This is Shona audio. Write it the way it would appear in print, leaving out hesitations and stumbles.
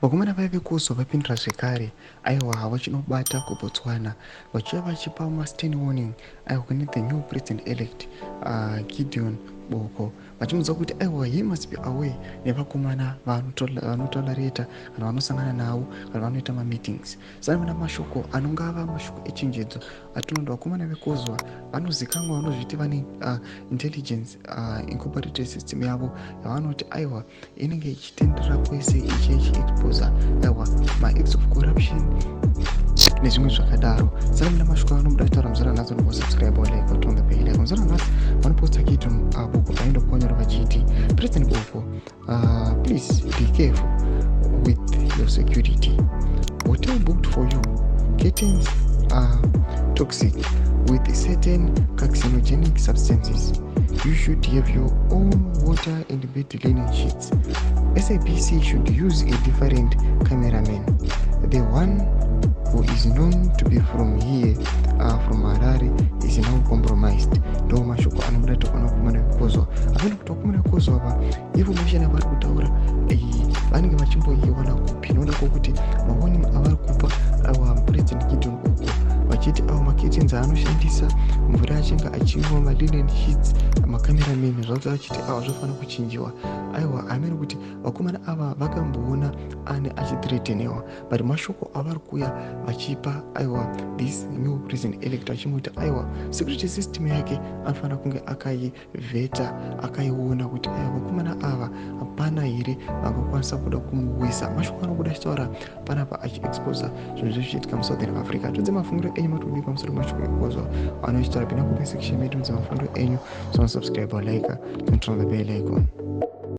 Vakomana vaive kuzo vapindura zvekare, aiwa, vachinobata kuBotswana, vachiuya vachipa mastern warning, aiwa, kune the new president elect Gideon Boko, vachimudza kuti, aiwa, he must be aware nevakomana vanotolerata kana vanosangana navo kana vanoita mameetings. Sanivona mashoko anongava mashoko echenjedzo atinoda. Vakomana vekozwa vanozikanwa, vanozviti vane intelligence incorporated system yavo yavanoti, aiwa, inenge ichitenderera kwese ichiexposa, aiwa, maacts of corruption nezvimwe zvakadaro. Saka mina mashoko anobuda kutaura muzora nhasi, unombosubscribe, like, turn the bell icon. Muzora nhasi vanoposta Gideon Boko vaenda kukonyora vachiti, "President Boko, please be careful with your security. Hotel booked for you, curtains are toxic with certain carcinogenic substances. You should have your own water and bed linen sheets. SABC should use a different cameraman. The one who is known to be from here, from Harare, is now compromised." Ndo mashoko anobuda tokuona kumana vekozwa. Apana kuti vakomana vekozwa va information yavari kutaura vanenge vachimboiwana kupi, noda kwokuti mawarning avari kupa awa President Gideon Boko vachiti avo macurtains aanoshandisa, mvura achinge achinwa, malinen sheets, macameraman, zvakuti vachiti ava zvofanira kuchinjiwa. Aiwa, hamene kuti vakomana ava vakamboona ane achithreatenewa, but mashoko avari kuuya vachipa, aiwa, this new president elect achimuti, aiwa, security system yake anofanira kunge akaivheta, akaiona kuti, aiwa, vakomana ava hapana here vangakwanisa kuda kumuwisa. Mashoko anobuda achitaura panapa achiexposa zvinhu zvezvichiitika muSouthern Africa. Tudze mafungiro enyu, matodii pamusoro pemashoko ekozwa anochitaura? Pinda comment section medu, mudze mafungiro enyu. Sonosubscribe, like, turn on the bell icon.